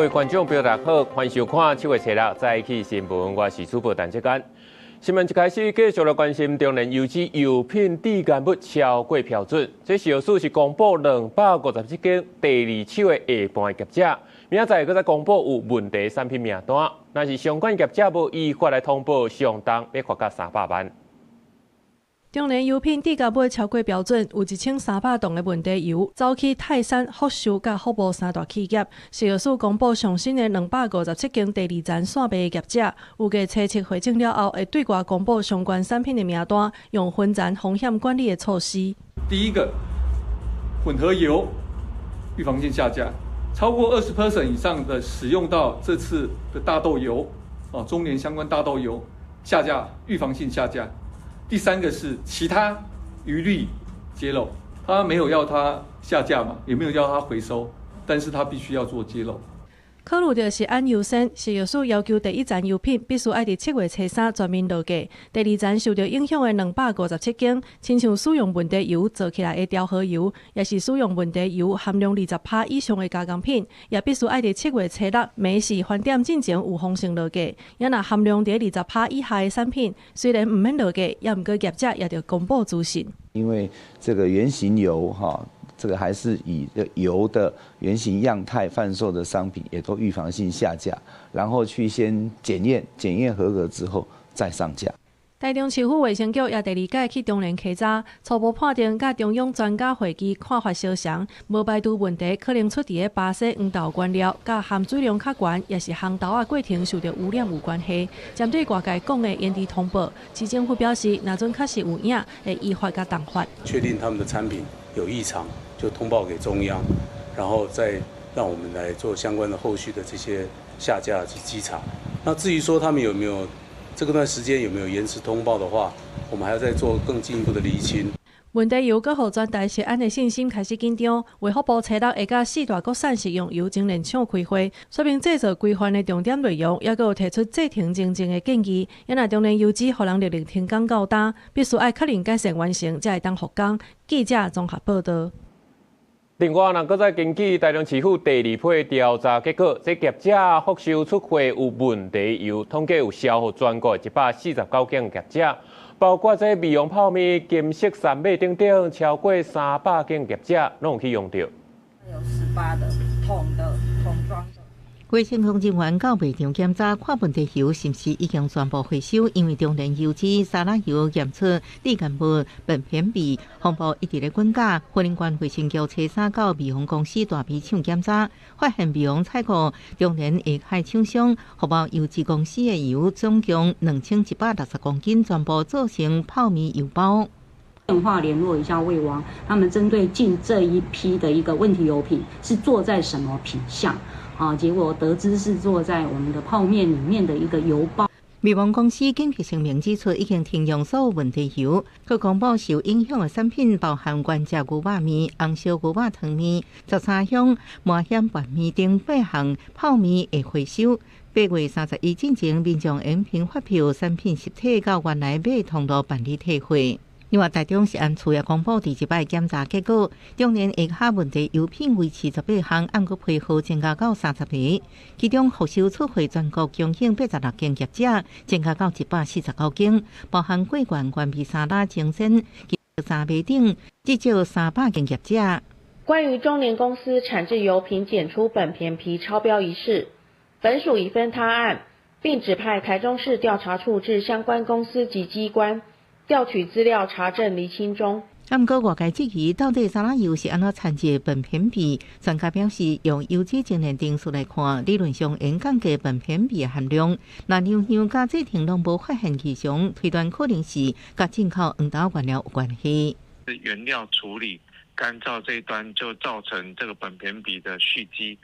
位觀眾朋友大家好，歡迎收看七月初六早起新聞，我是主播陳志剛。新聞一開始繼續來關心中研油脂油品致癌物超過標準，這食藥署是公布257間第二手的下盤業者，明仔載閣再公布有問題產品名單，若是相關業者無依法來通報，上重欲罰到300萬。中研油品致癌物超過標準，有1300桶的問題油，走去泰山、福壽佮福茂三大企業。食藥署公布上新的257間第二層線賣的業者，預計初七會證了後，會對外公布相關產品的名單，用分層風險管理的措施。第一個，混合油預防性下架，超過20% 以上的使用到這次的大豆油，哦，中聯相關大豆油下架，預防性下架。第三個是其他餘力揭露，他沒有要他下架嘛，也沒有要他回收，但是他必須要做揭露。考慮著食安優先，食藥署要求第一層油品必須愛佇7月初三全面落架，第二層受著影響的257間，親像使用問題油做起來的調和油，抑是使用問題油含量20%以上的加工品，也必須愛佇七月初六暝時翻點進前有方式落架。也若含量佇20%以下的產品，雖然毋免落架，也毋過業者也著公布資訊。因為這個原型油哈，這個還是以油的原型樣態販售的商品，也都預防性下架，然後去先檢驗，檢驗合格之後再上架。台中市府衛生局也第二擺去中研稽查，初步判定佮中央專家會議看法相像，無排除問題可能出佇咧巴西黃豆原料，佮含水量較懸，抑是烘豆仔過程受著污染有關係。針對外界講的延遲通報，市政府表示，若準確實有影，會依法佮重罰。確定他們的產品有異常，就通報給中央，然後再讓我們來做相關的後續的這些下架及稽查。那至於說他們有沒有這個段時間有沒有延遲通報的話，我們還要再做更進一步的釐清。問題油閣予全台食安的信心開始緊張。衛福部初六會佮四大國產食用油精煉廠開會，說明製造規範的重點內容，抑閣有提出制程精進的建議。也若中研油脂予人勒令停工到今，必須愛確認改善完成，才會當復工。記者綜合報道。另外，若閣再根據台中市府第二批調查結果，這業者福壽出貨有問題油，統計有銷予全國149間業者，包括這味王泡麵、金色三馬等等，超過300間業者攏有去用著。有18的桶的桶裝的。衛生局人員到賣場檢查，看問題油是毋是已經全部回收？因為中研油脂、沙拉油檢出致癌物苯偏鈿，風暴一直咧滾價。雲林縣衛生局初三到味王公司大埤廠檢查，發現味王採購中研下海廠商福茂油脂公司的油，總共2160公斤，全部做成泡麵油包。電話聯絡一下味王，他們針對進這一批的一個問題油品是做在什麼品項？啊，結果得知是做在我們的泡麵裡面的一個油包。味王公司緊急聲明指出，已經停用所有問題油，閣公布受影響的產品包含原汁牛肉麵、紅燒牛肉湯麵、十三香麻薟拌麵等八項泡麵會回收。8月31進前，民眾應憑發票、產品實體到原來買通路辦理退貨。另外，台中食安處也公布第一擺檢查結果，中研下跤問題油品維持18項，按過批號增加到30個，其中福壽出貨全國供應86間業者，增加到149間，包含桂冠原味沙拉、精鮮、三馬等，至少300間業者。關於中研公司產製油品檢出苯偏鈿超標一事，本署已分他案，並指派台中市調查處至相關公司及機關，調取資料查證釐清中。啊，毋過外界質疑，到底沙拉油是按怎摻入苯偏鈿？專家表示，用油脂精煉程序來看，理論上應降低苯偏鈿的含量。若量香佮製程攏無發現異常，推斷可能是佮進口黃豆原料有關係。原料處理乾燥這一端就造成這個苯偏鈿的蓄積，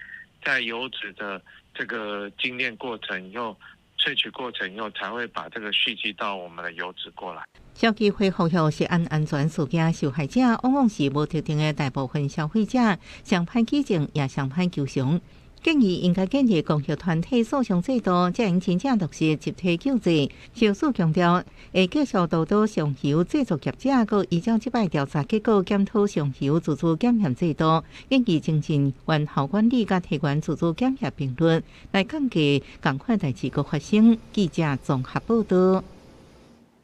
在油脂的這個精煉過程以後，萃取過程以後，才會把這個蓄積到我們的油脂過來。消基會呼籲食安安全事件受害者，往往是無特定的大部分消費者，上歹舉證也上歹求償。建議應該建立公益團體訴訟制度，才能真正落實集體救濟。食藥署強調，會繼續督導上游製作業者，閣依照這擺調查結果檢討上游自主檢驗制度，建議精進源頭管理佮提懸自主檢驗頻率，來降低仝款代誌閣發生。記者綜合報導。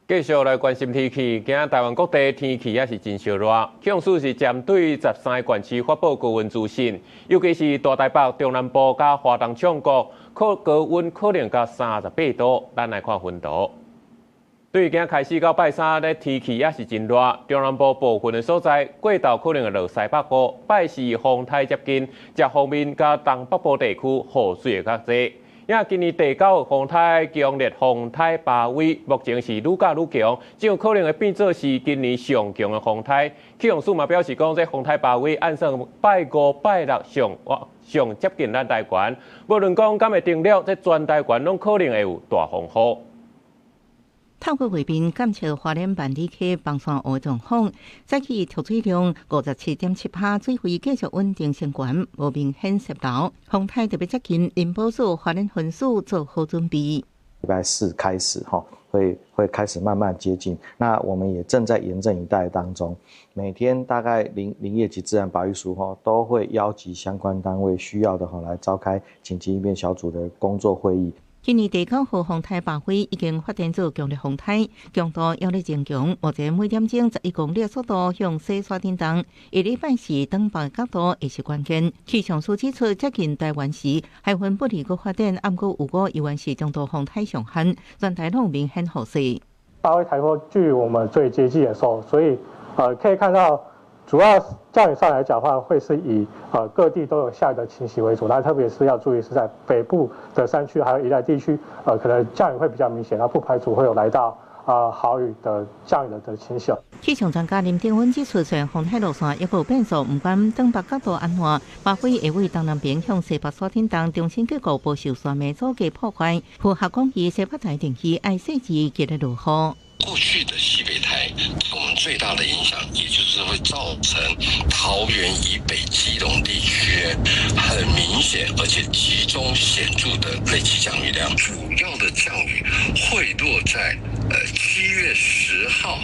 繼續來關心天氣，今仔台灣各地天氣也是真燒熱。氣象署是針對13個縣市發布高溫資訊，尤其是大台北、中南部佮花東縱谷，可高溫可能到38度。咱來看溫度。對今仔開始到拜三咧，天氣也是真熱。中南部部分的所在，過晝可能會落西北雨。拜四風颱接近，這方面佮東北部地區雨水會較濟。也今年第九號風颱強烈風颱巴威，目前是愈來愈強，真有可能會變做是今年上強的風颱。氣象署嘛表示講，這風颱巴威按算拜五、拜六上上接近咱台灣，無論講敢會登陸，這全台灣攏可能會有大風雨。透過衛兵監測花蓮萬里溪崩山湖狀況，早起蓄水量57.7%，水位繼續穩定升懸，無明顯洩漏。風颱特別接近，林保署花蓮分署做好準備。禮拜四開始，哈，會開始慢慢接近。那我們也正在嚴陣以待當中，每天大概林業及自然保育署，哈，都會邀集相關單位需要的，哈，來召開緊急應變小組的工作會議。今年第九號風颱巴威已經發展做強烈風颱，強度猶咧增強。目前每點鐘11公里速度向西煞振動。下禮拜四東北角度會是關鍵。氣象署指出，接近台灣時，海雲不利閣發展，毋過有五猶原是中度風颱上限，全台攏明顯雨勢。巴威颱風距離我們最接近的時候，所以可以看到，主要降雨上來講的話，會是以各地都有下雨的情形為主。那特別是要注意是在北部的山區，還有宜蘭地區，可能降雨會比較明顯，那不排除會有來到豪雨的降雨的情形。氣象專家林定文指出，雖然風颱路線猶閣有變數，毋管東北角度按怎，巴威會為東南邊向西北煞振動，中心結構無受山脈阻隔破壞，符合廣義西北台定義，愛細緻吉咧落雨。過去的西北颱，我們最大的影響，也就是會造成桃園以北基隆地區很明顯而且集中顯著的累積降雨量。主要的降雨會落在7月10號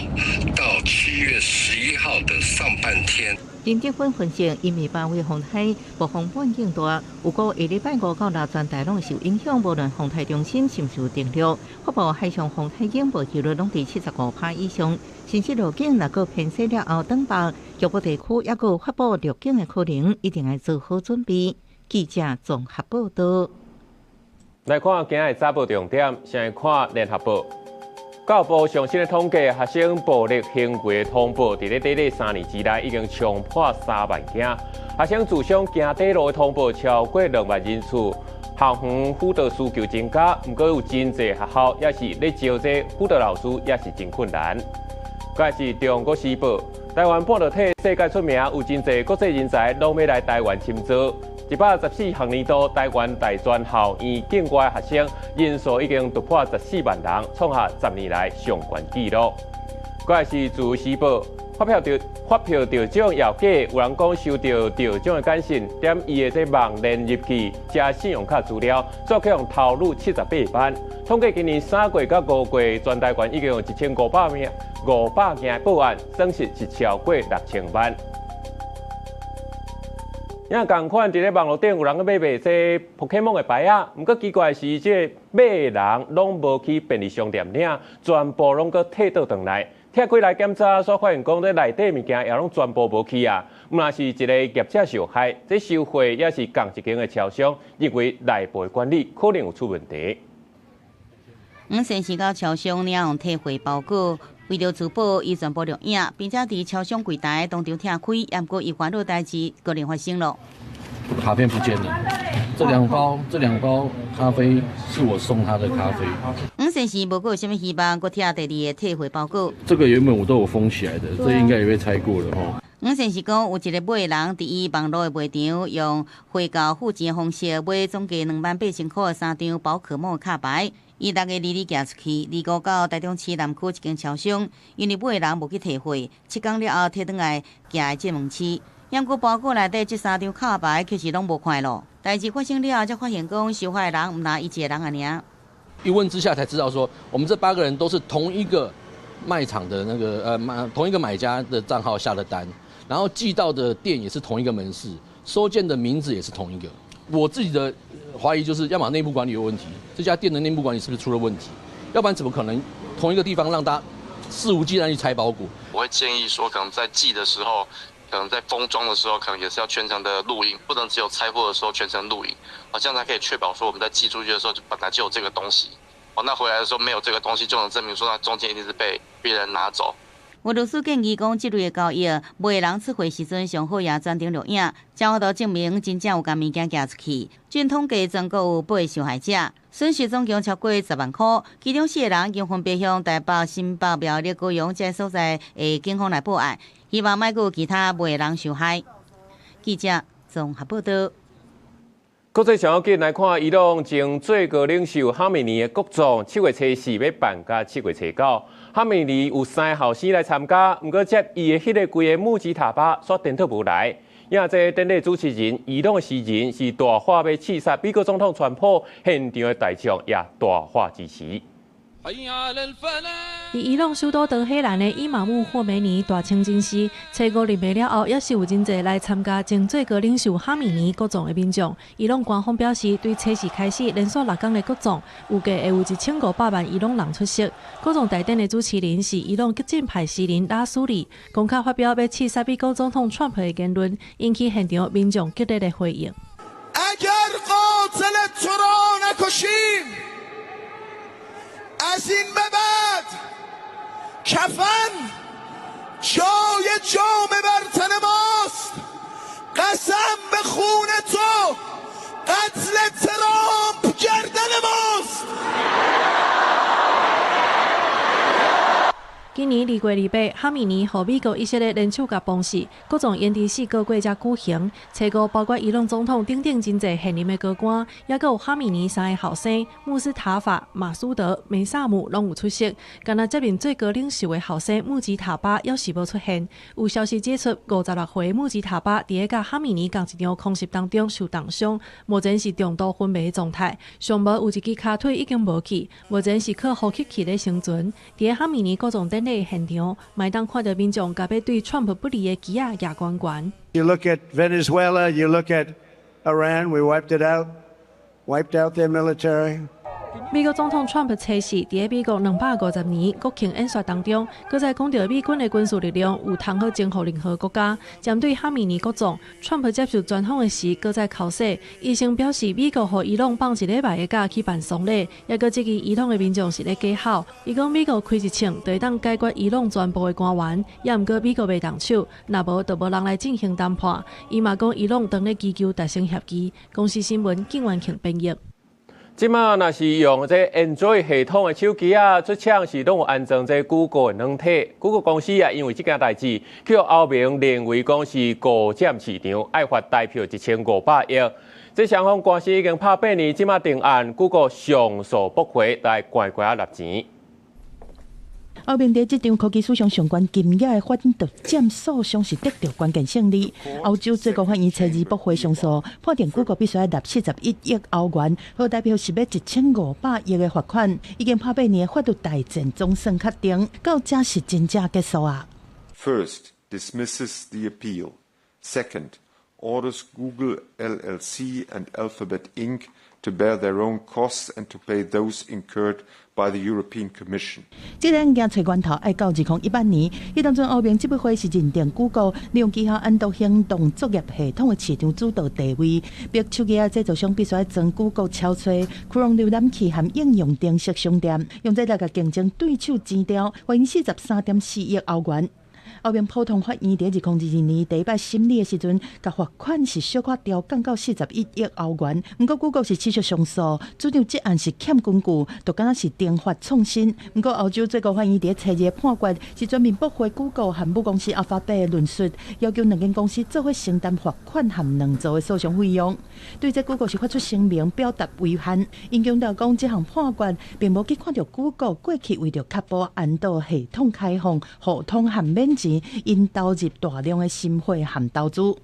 到7月11號的上半天。林德芬分析，因為巴威風颱暴風半徑大，有估下禮拜五到六全台攏受影響，無論風颱中心是毋是登陸，發布海上風颱警報幾率攏佇75%以上。甚至預警若閣偏西了後，東北局部地區猶閣有發布預警的可能，一定愛做好準備。記者綜合報導。來看今日早報重點，先來看聯合報。教育部上新的統計，學生暴力行為的通報，佇咧短短3年之內已經衝破3萬件。學生自傷行短路的通報超過2萬人次。校園輔導需求增加，毋過有真濟學校也是咧招這輔導老師，也是真困難。閣來是中國時報，台灣半導體世界出名，有真濟國際人才攏欲來台灣深造。114學年度，台灣大專校院境外學生人數已經突破14萬人，創下10年來上懸紀錄。閣來是自由時報，發票得獎也假，有人講收到得獎的簡訊，點伊的這網連入去加信用卡資料，煞去予偷擄78萬。統計今年3月到5月，全台灣已經有1500名500件報案，損失是超過6000萬。也仝款，佇咧網路頂有人去買賣這 Pokemon 的牌仔，毋過奇怪的是，這個買的人攏無去便利商店領，全部攏閣退倒轉來，拆開來檢查，煞發現講這內底物件也攏全部無去啊！毋但是一個業者受害，這收貨也是仝一間的超商，認為內部的管理可能有出問題。黃先生到超商領予退貨包裹，為著自保，伊全部錄影，並且佇超商櫃台當場拆開，毋過伊煩惱代誌閣另發生了。卡片不見了，這兩包咖啡是我送他的咖啡。黃先生無閣有啥物希望，閣拆第二個退貨包裹。這個原本我都有封起來的，這應該也被拆過了吼。黃先生講，有一個買的人佇伊網路的賣場用匯購付錢的方式買總價28,000箍的三張寶可夢卡牌。伊6月22寄出去，25到台中市南區一間超商，因為買的人無去提貨，7工了後提轉來寄來這門市。毋過包裹內底這三張卡牌卻是攏無看囉。代誌發生了後，才發現講受害人毋但伊一個人爾。一問之下才知道說，我們這八個人都是同一個賣場的那個買同一個買家的賬號下的單，然後寄到的店也是同一個門市，收件的名字也是同一個。我自己的懷疑就是，要麼內部管理有問題，這家店的內部管理是不是出了問題？要不然怎麼可能同一個地方讓大家肆無忌憚去拆包裹？我會建議說，可能在寄的時候，可能在封裝的時候，可能也是要全程的錄影，不能只有拆貨的時候全程錄影，啊，這樣才可以確保說我們在寄出去的時候就本來就有這個東西。哦，那回來的時候沒有這個東西，就能證明說它中間一定是被別人拿走。有律師建議講，這類的交易，賣人出貨時陣上好也全程錄影，才有法度證明真正有共物件寄出去。據統計，全國有八個受害者，損失總共超過10萬塊，其中四個人已經分別向台北、新北、苗栗、高雄這所在的警方來報案，希望莫閣有其他賣人受害。記者綜合報道。國際上要緊來看，伊朗前最高領袖哈米尼的國葬，7月初四欲辦到7月初九。哈米尼有三个後生來參加，毋過接伊的彼个規个穆吉塔巴煞顛倒無來。也這典禮主持人，伊朗的詩人是大喊欲刺殺美國總統川普，現場的大眾也大喊支持。佇伊朗首都德黑蘭的伊瑪目霍梅尼大清真寺，初五入暝了後，猶是有真濟來參加前最高領袖哈米尼國葬的民眾。伊朗官方表示，對初四開始連續六工的國葬，預計會有1500萬伊朗人出席。國葬大典的主持人是伊朗激進派詩人拉蘇里，公開發表欲刺殺美國總統川普的言論，引起現場民眾激烈的回應。 اگر قاتل تو را نکشیم از این به بعد کفن جای جامه بر تن ماست قسم به خون تو قتل ترامپ گردن ماست. 今年2月28，哈米尼予美國以色列聯手共崩死，國葬延遲4個月才舉行。初五包括伊朗總統等等真濟現任的高官，猶閣有哈米尼三个後生穆斯塔法、馬蘇德、梅薩姆攏有出席。干焦接任最高領袖的後生穆吉塔巴猶是無出現。有消息指出，56歲穆吉塔巴佇咧佮哈米尼仝一場空襲當中受重傷，目前是重度昏迷狀態，上無有一支跤腿已經無去，目前是靠呼吸器咧生存。佇咧哈米尼國葬典禮現場，會當看著民眾共欲對川普不利的旗仔舉懸懸。 You look at Venezuela, you look at Iran, we wiped it out, wiped out their military. 美國總統川普初四佇咧美國250年國慶演說當中，閣再講著美軍的軍事力量有通好征服任何國家。針對哈米尼國葬，川普接受專訪的時，閣再剾洗，醫生表示美國予伊朗放一禮拜的假去辦喪禮，猶閣質疑伊朗的民眾是咧假吼。伊講美國開一槍就會當解決伊朗全部的官員，猶毋過美國袂動手，若無就無人來進行談判。伊嘛講伊朗當咧祈求達成協議。公視新聞景元慶編譯。這馬若是用這 Android 系統的手機啊，出廠是攏有安裝這 Google 的軟體。Google 公司啊，因為這件代誌，去予歐盟認為講是獨佔市場，愛罰台票1500億。這雙方官司已經拍八年，這馬定案，Google 上訴駁回，來乖乖仔納錢。歐盟佇這場科技史上上懸金額的反獨佔訴訟是得著關鍵勝利。歐洲最高法院初二駁回上訴，判定谷歌必須愛納41億歐元，合台票是欲1500億的罰款。已經拍八年的法律大戰總算確定，到這是真正結束啊。 First, dismisses the appeal. Second, orders Google LLC and Alphabet Inc. to bear their own costs and to pay those incurred by the European Commission。這個案件揣源頭愛到2018年，彼當陣歐盟執委會是認定谷歌利用旗下安卓行動作業系統的市場主導地位，逼手機仔製造商必須愛裝谷歌超揣 Chrome 瀏覽器和應用程式商店，用這來共競爭對手剪掉，罰𪜶43.4億歐元。歐盟普通法院佇2022年第一擺審理的時陣，共罰款是小可調降到41億歐元。毋過，谷歌是持續上訴，主張這案是欠根據，就敢若是懲罰創新。毋過，歐洲最高法院佇初二判決是全面駁回谷歌和母公司阿法貝的論述，要求兩間公司做伙承擔罰款和兩造的訴訟費用。對這，谷歌是發出聲明表達遺憾，𪜶強調講這項判決並無去看著谷歌過去為著確保安卓系統開放、互通和免稅。錢，𪜶投入大量的心血和投資。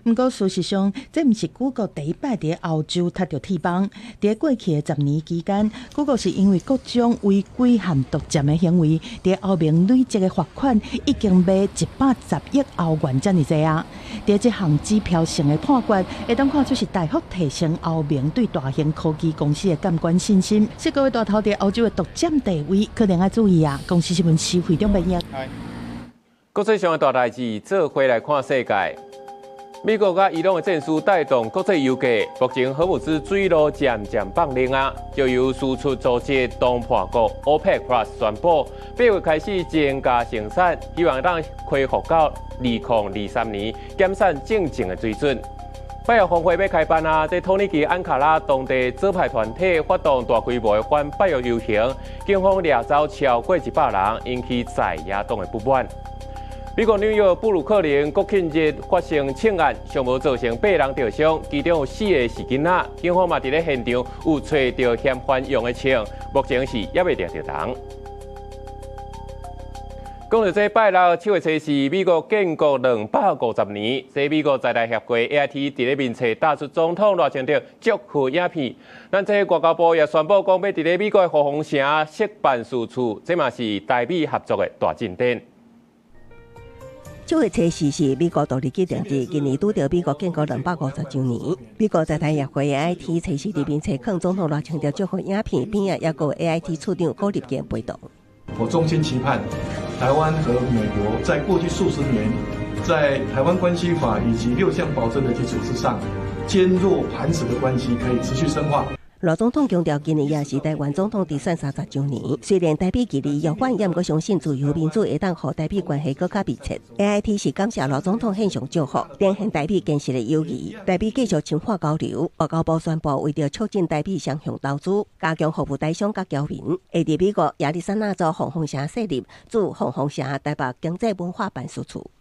毋過事實上，這毋是谷歌第一擺佇歐洲踢著鐵網。佇過去的10年期間，谷歌是因為各種違規和獨佔的行為，佇歐盟累積的罰款已經買110億歐元遮爾濟啊！佇這項指標性的判決，會當看出是大幅提升歐盟對大型科技公司的監管信心。矽谷的大頭佇歐洲的獨佔地位，可能愛注意啊！公視新聞施會長編譯。國際上的大代誌，做伙來看世界。美國佮伊朗的戰事帶動國際油價，目前荷姆茲水路漸漸放冷啊，石油輸出組織東伴國 OPEC Plus 宣布，8月開始增加生產，希望當恢復到2023年減產進前的水準。北約峰會欲開辦啊！這土耳其安卡拉當地左派團體發動大規模的反北約遊行，警方掠走超過100人，引起在野黨的不滿。美國紐約布魯克林國慶日發生槍案，上無造成八人著傷，其中有四個是囡仔。警方嘛佇咧現場有揣著嫌犯用的槍，目前是猶未掠著人。講著這拜六七月初四，美國建國250年，這美國在台協會 AIT 佇咧面冊打出總統賴清德祝賀影片。咱這外交部也宣布講，欲佇咧美國的鳳凰城設辦事處，這嘛是台美合作的大進展。七月初四是美國獨立紀念日，今年拄著美國建國250週年。美國在台協會 AIT 初四佇面冊放總統賴清德祝賀影片，邊仔猶閣有 AIT 處長顧立堅陪同。我衷心期盼台灣和美國在過去數十年，在台灣關係法以及六項保證的基礎之上，堅若磐石的關係可以持續深化。賴總統強調，今年也是台灣總統當選30週年。雖然台美距離遙遠，也毋過相信自由民主會當予台美關係閣較密切。AIT 是感謝賴總統獻上祝福，展現台美堅實的友誼。台美繼續深化交流。外交部宣布，為著促進台美雙向投資，加強服務台商佮僑民，會佇美國亞利桑那州鳳凰城設立駐鳳凰城台北經濟文化辦事處，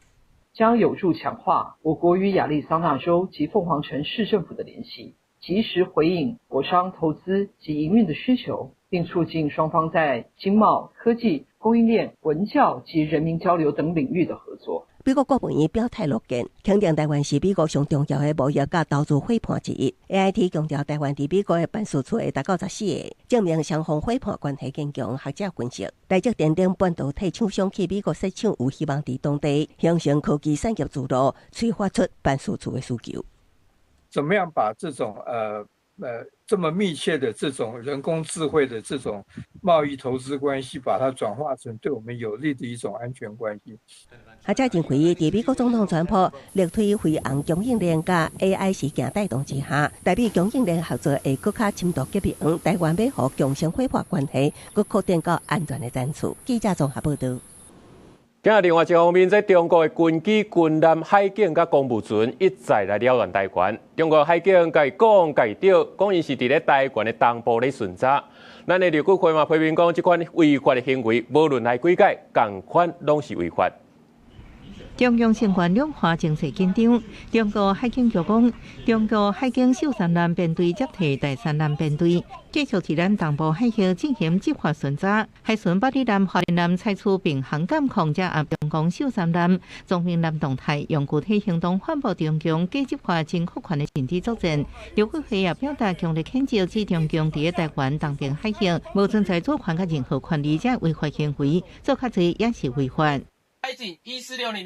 將有助強化我國與亞利桑那州及鳳凰城市政府的聯繫。及時回應國商投資及營運的需求，並促進雙方在經貿、科技、供應鏈、文教及人民交流等領域的合作。美國國務院表態樂見，肯定台灣是美國上重要的貿易佮投資夥伴之一。AIT 強調，台灣佇美國的辦事處會達到14個，證明雙方夥伴關係堅強。學者分析，台積電等半導體廠商去美國設廠，有希望佇當地形成科技產業聚落，催發出辦事處的需求。怎麼樣把這種這麼密切的這種人工智慧的這種貿易投資關係，把它轉化成對我們有利的一種安全關係。學者認為，佇美國總統川普力推飛航供應鏈佮 AI 事件帶動之下，台美供應鏈合作會閣較深度結盟，台灣欲予共生夥伴關係閣擴展到安全的層次。記者綜合報導。今日另外一方面，這中國的軍機、軍艦、海警佮公務船一再來擾亂台灣。中國海警共伊講共伊著，講𪜶是佇咧台灣的東部咧巡查。咱的陸委會嘛批評講，這款違法的行為，無論來幾擺，仝款攏是違法。中共成員兩岸情勢緊張，中國海警局講，中國海警秀山艦編隊接替大山艦編隊，繼續佇咱東部海域進行執法巡查。海巡八里艦、花蓮艦採取並行監控，遮壓中共秀山艦、中平艦動態，用具體行動反駁中共假執法真擴權的認知作戰。陸委會也表達強烈譴責，指中共佇台灣東邊海域無存在主權佮任何權利，這違法行為，做較濟也是違法。海警14606，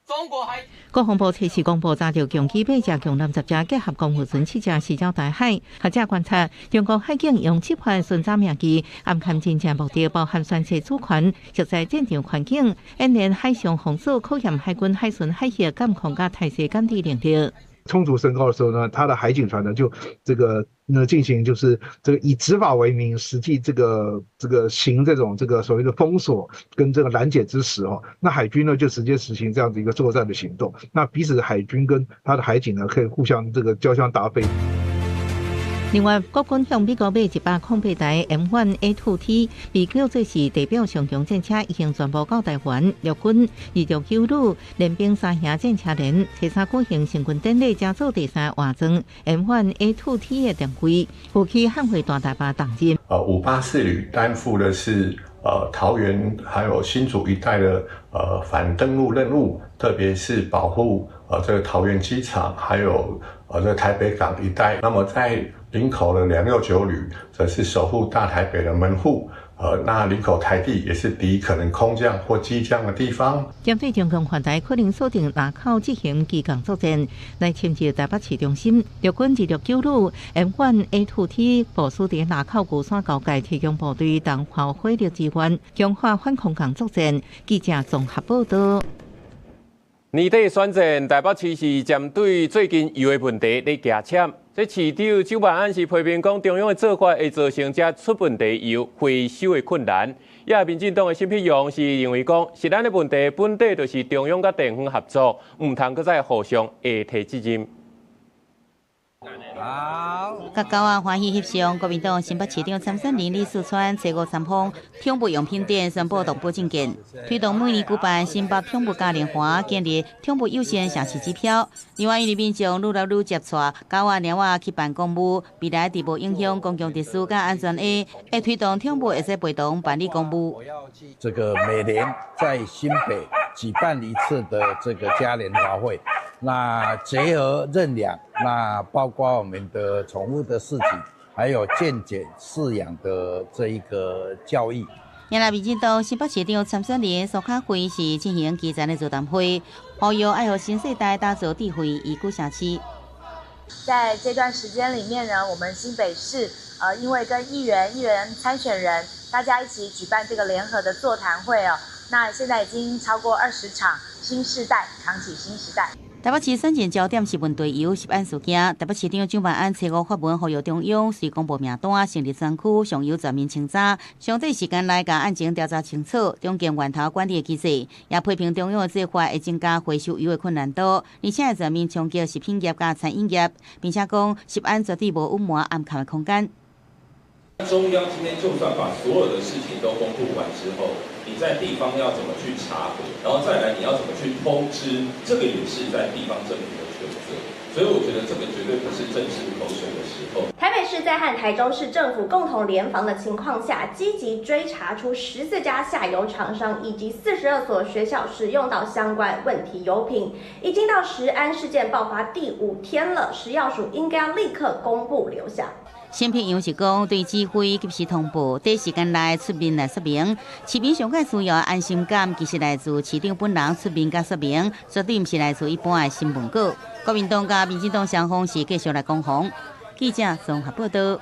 中國海國防部測試公布，查著共機八隻、共艦10隻，結合公務船七隻，四走台海。學者觀察，中國海警用執法巡查名義，暗藏真正目的，包含宣示主權、熟悉戰場環境、演練海上封鎖、考驗海軍海巡海域監控佮態勢監視能力。衝突升高的時候呢，他的海警船呢就這個呢進行就是這個以執法為名，實際這個行這種這個所謂的封鎖跟這個攔截之實哦，那海軍呢就直接實行這樣子一個作戰的行動，那彼此海軍跟他的海警呢可以互相這個交相答非。另外，國軍向美國買108台 M1A2T，被叫做是地表上強戰車，已經全部到台灣。陸軍26九旅練兵三營戰車連，初三舉行成軍典禮，加做第三換裝 M1A2T 的定位，負起捍衛大台北重任。584旅擔負的是桃园还有新竹一带的反登陆任务，特别是保护这个桃园机场，还有这个台北港一带。那么在林口的269旅，则是守护大台北的门户。那林口台地也是敌可能空降或机降的地方。针对中共犯台可能锁定林口执行机降作战，来侵入台北市中心，陆军269旅 M1A2T 部署伫林口龟山交界，提供部队同炮火力支援，强化反空降作战。记者综合报道。年底选战，台北市是针对最近油的问题咧加签。这市长周万安是批评讲，中央的做法会造成这出问题油回收的困难。也民进党的沈培荣是认为讲，食安的问题本底就是中央佮地方合作，毋通阁再互相下推责任。佮狗仔欢喜翕相，国民党新北市长参选人李四川初五参访宠物用品店，宣布动保政见，推动每年举办新北宠物嘉年华，建立宠物友善城市指标。另外，因为民众愈来愈接带狗仔、猫仔去办公务，未来伫无影响公共秩序佮安全下，会推动宠物会使陪同办理公务。这个每年在新北举办一次的这个嘉年华会。那结合认养，那包括我们的宠物的事情，还有健检饲养的这一个教育。原来民进党新北市长参选人苏卡辉是进行基层的座谈会，呼吁爱予新世代打造智慧宜居社区。在这段时间里面呢，我们新北市因为跟议员、议员参选人大家一起举办这个联合的座谈会哦，那现在已经超过20场，新世代扛起新时代。台北市选战焦点是问题油食安事件。台北市长蒋万安初五发文呼吁中央，随公布名单，成立专区，上游全面清查，相对时间内共案情调查清楚，重建源头管理的机制，也批评中央的做法会增加回收油的困难度，而且会全面冲击食品业佮餐饮业，并且讲食安绝对无隐瞒暗崁的空间。中央今天就算把所有的事情都公布完之后，你在地方要怎么去查核，然后再来你要怎么去通知，这个也是在地方政府的权责，所以我觉得这个绝对不是政治口水的时候。台北市在和台中市政府共同联防的情况下，积极追查出14家下游厂商以及42所学校使用到相关问题油品。已经到食安事件爆发第5天了，食药署应该要立刻公布流向。沈培阳是讲，对指挥及时通报，短时间内出面来说明。市民上盖需要安心感，其实来自市长本人出面佮说明，绝对毋是来自一般的新闻稿。国民党佮民进党双方是继续来攻防。记者综合报道。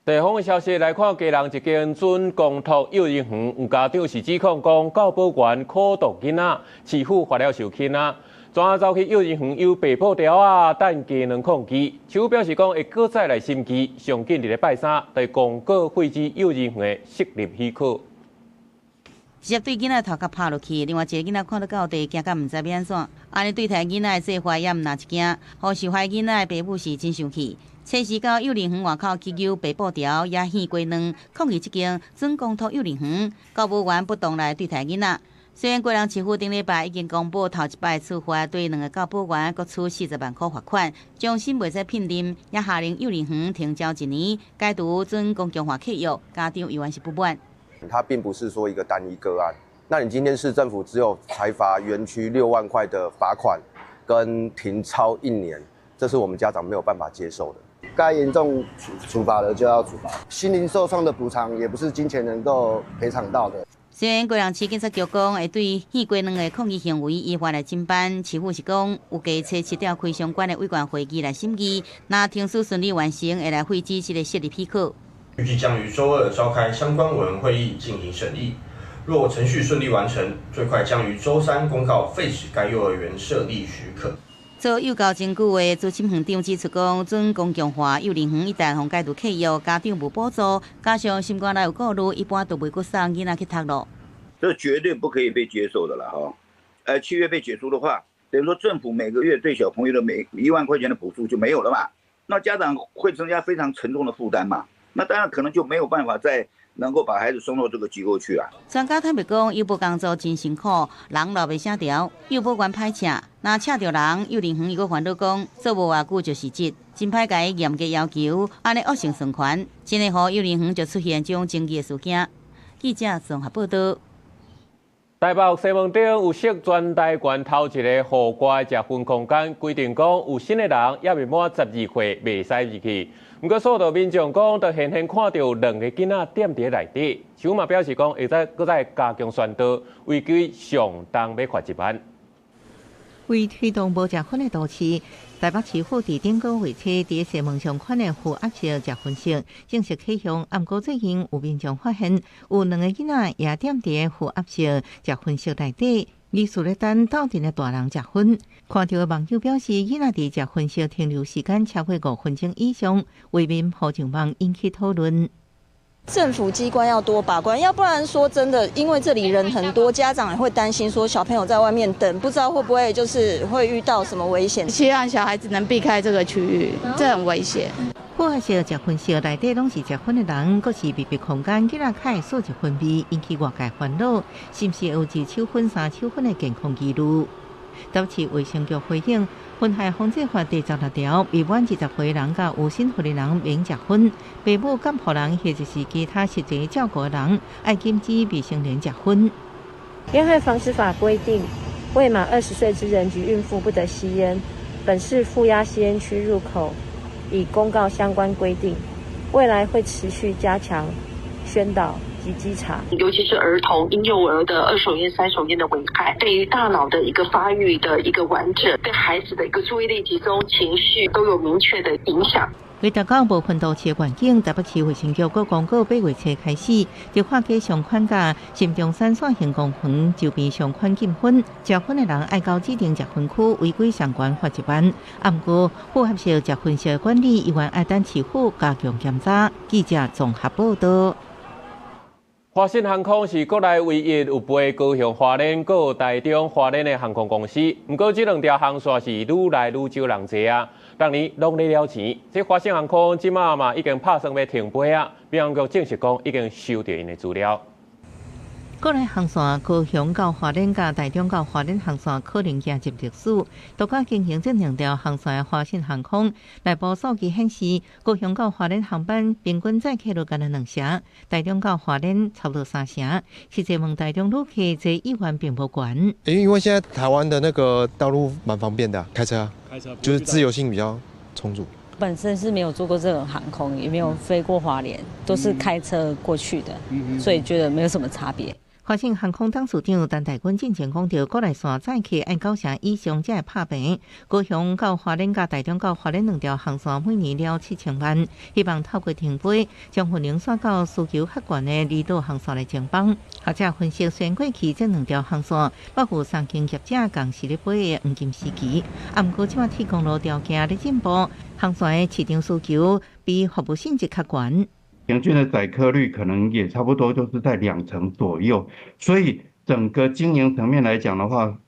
地方的消息来看，基隆一间准公托幼儿园有家长是指控讲，教保员苦毒囡仔，市府罚了受轻啊。怎啊走去幼儿园有白布条啊，等鸡卵抗议。市府表示讲会阁再来审议，上紧伫咧拜三，对公告废止幼儿园的设立许可。直接对囡仔头壳拍落去，另外一个囡仔看到到地，惊甲毋知欲按怎。按呢对待囡仔的做法也毋若一惊，予受害囡仔的爸母是真生气。测试到幼儿园外口去揪白布条，也献鸡卵，抗议这间准公托幼儿园教务员不当来对待囡仔。虽然基隆市府顶礼拜已经公布头一摆处罚，对两个教保员各处40万块罚款，终身袂使聘任，也下令幼儿园停招1年，解除准公共化契约，家长犹原是不满。它并不是说一个单一个案，那你今天市政府只有裁罚园区6万块的罚款，跟停超1年，这是我们家长没有办法接受的。该严重处罚的就要处罚，心灵受创的补偿也不是金钱能够赔偿到的。虽然基隆市警察局讲会对献鸡卵的抗议行为依法来侦办，市府是讲有计找市调开相关的委员会议来审议，若程序顺利完成，会来废止这个设立许可。预计将于周二召开相关委员会议进行审议，若程序顺利完成，最快将于周三公告废止该幼儿园设立许可。做幼教真久的资深园长指出讲，准公共化幼儿园一旦予解除契约，家长无补助，加上心肝内有顾虑，一般都袂阁送囡仔去读咯。这绝对不可以被接受的了哈！契约被解除的话，等于说政府每个月对小朋友的每1万块钱的补助就没有了嘛？那家长会增加非常沉重的负担嘛？那当然可能就没有办法再能够把孩子送到这个机构去啊。专家坦白讲，幼保工作真辛苦，人老袂声调，幼保员歹请，若请著人，幼儿园又阁烦恼讲做无偌久就辞职，真歹共伊严格要求，按呢恶性循环，真会予幼儿园就出现这种争议的事件。記者綜合報道。台北西門町有設全台灣頭一个戶外食薰空間，規定講有身的人猶未滿12歲袂使入去。毋過受到民眾講，就現現看著兩个囡仔踮佇內底，市府嘛表示講會再閣再加強宣導，違規上重欲罰1萬。為推動無食薰的都市，台北市府佇頂個月初佇西門上款的負壓式食薰室正式啟用。毋過最近有民眾發現，有兩个囡仔也踮佇負壓式食薰室內底，疑似咧等鬥陣的大人食薰。看著的網友表示，囡仔佇食薰室停留時間超過5分鐘以上，未免鋪上網引起討論。政府機關要多把關，要不然說真的，因為這裡人很多，家長也會擔心說小朋友在外面等，不知道會不會就是會遇到什麼危險。希望小孩子能避開這個區域，這很危險。負壓式食薰室內底攏是食薰的人，閣是密閉空間，囡仔較會吸入薰味，引起外界煩惱，是毋是有二手薰、三手薰的健康疑慮？台北市衛生局回應，薰害防制法第16條，未滿20歲人佮有身份的人免食薰，父母監護人或者是其他實際照顧的人，愛禁止未成年食薰。煙害防治法規定，未滿20歲之人及孕婦不得吸煙。本市負壓吸煙區入口已公告相關規定，未來會持續加強宣導及稽查，尤其是兒童、嬰幼兒的二手菸、三手菸的危害，對於大腦的一個發育的一個完整，對孩子的一個注意力集中、情緒都有明確的影響。為達到無薰都市的願景，台北市衛生局閣公告8月初開始，迪化街上款佮新中山線行公園周邊上款禁薰，食薰的人愛到指定食薰區，違規相關罰1萬。毋過符合式食薰室管理，依然愛等市府加強檢查。記者綜合報道。華信航空是國內唯一有飛高雄花蓮、閣台中花蓮的航空公司。毋過這兩條航線是愈來愈少人坐啊，逐年攏咧了錢。這華信航空這馬嘛已經拍算欲停飛啊，民航局證實講已經收著𪜶的資料。國內航線高雄到花蓮、佮台中到花蓮航線可能行入歷史。獨家經營這兩條航線的華信航空內部數據顯示，高雄到花蓮航班平均載客率干焦2成，台中到花蓮差不多3成。實際問台中旅客坐意願並無懸。因為現在台灣的那個道路蠻方便的，開車，開車就是自由性比較充足。本身是沒有坐過這種航空，也沒有飛過花蓮，都是開車過去的，所以覺得沒有什麼差別。華信航空董事長陳大軍進前講著，國內線載客愛9成以上才會拍平。高雄到花蓮、佮台中到花蓮兩條航線每年了7000萬，希望透過停飛，將運能徙到需求較懸的離島航線來填補。學者分析，雖然過去這兩條航線，包括三間業者仝時咧飛的黃金時期，毋過這馬鐵公路條件咧進步，航線的市場需求比服務性質較懸。平均的載客率可能也差不多就是在2成左右，所以整個經營層面來講的話，